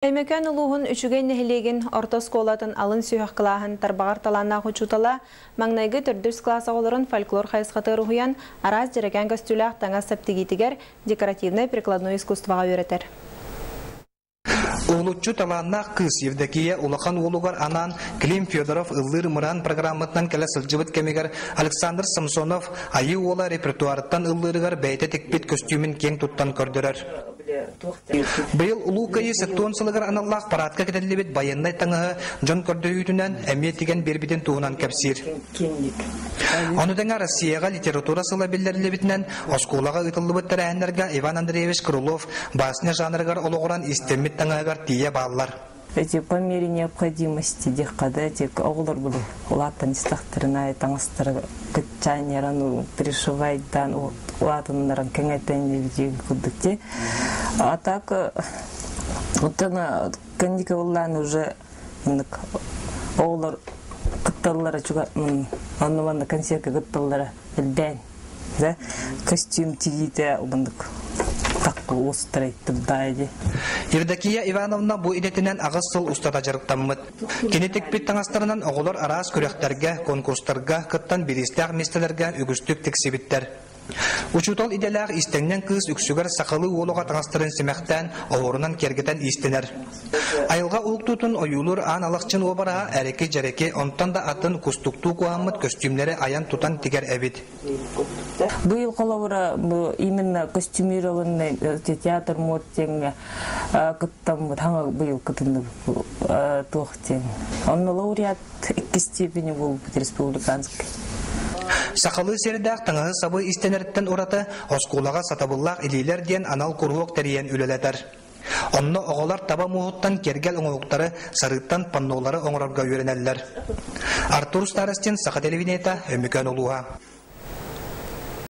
Өймөкөөн улууһун Үчүгэй нэһилиэгин орто оскуолатын алын сүһүөх кылааһын тарбаҕар талааннаах учуутала маҥнайгы төрдүс кылаас оҕолорун фольклор хайысхатыгар уһуйан, араас дьэрэкээн көстүүлээх таҥас-сап тигиитигэр декоративнай-прикладной искусствоҕа үөрэтэр. Уһулуччу талааннаах кыыс Евдокия улахан уолугар анаан Клим Федоров ыллыыр мыраан программатынан кэлэ сылдьыбыт кэмигэр Александр Самсонов Айыы уола репертуарыттан ыллыырыгар бэйэтэ тикпит көстүүмүн киэҥ туттан көрдөрөр. Быйыл Улуу Кыайыы 70 сылыгар аналлаах параадка кэтиллибит байыаннай таҥаһы дьон көрдөһүүтүнэн эмиэ тигэн биэрбитин туһунан кэпсиир. Ону тэҥэ Россияҕа литература сыла биллэриллибитинэн оскуолаҕа ыытыллыбыт тэрээһиннэргэ Иван Андреевич Крылов басня жанрыгар олоҕуран истэммит таҥаһыгар тиийэ бааллар. Эти по мере необходимости диэххэ да тик оҕолор били улаатан истэхтэрин аайы таҥастара кытчаанньаран пришивайдаан улаатыннаран кэҥэтэн курдук ти. А так оттон кэнники улаан уже оҕолор кытталлара онно манна концертка кытталлара элбээн да костюм тигиитэ убандык Евдокия Ивановна бу идэтинэн аҕыс сыл устата дьарыктаммыт. Кини тикпит таҥастарынан оҕолор араас күрэхтэргэ, конкурстарга кыттан бириистээх миэстэлэргэ үгүстүк тиксибиттэр. Учуутал идэлээх иистэнньэҥ кыыс үксүгэр сахалыы уолуга таҥастарын симэхтээн, оһуорунан киэргэтэн иистэнэр. Айылҕа уһуктуутун ойуулуур аан алахчын уобараһа эрэки-дьэрэки, онтон да атын кустуктуу куһаммыт көстүүмнэри айан-тутан тигэр эбит. Быйыл холобура бу именно костюмированный театр мод диэҥҥэ кыттаммыт хаҥа быйыл кытынныбыт туох диэн. Онно лауреат иккис степени буолбут республиканский. Сахалыы сиэрдээх таҥаһы-сабы истэнэриттэн ураты оскуолаҕа сатабыллаах илиилэр диэн анал куруһуок тэрийэн үлэлэтэр. Онно оҕолор таба муоһуттан киэргэл оҥоһуктары, сарыыттан паннолары оҥорорго үөрэнэллэр. Артур Старостин, Саха телевидениета, Өймөкөөн улууһа.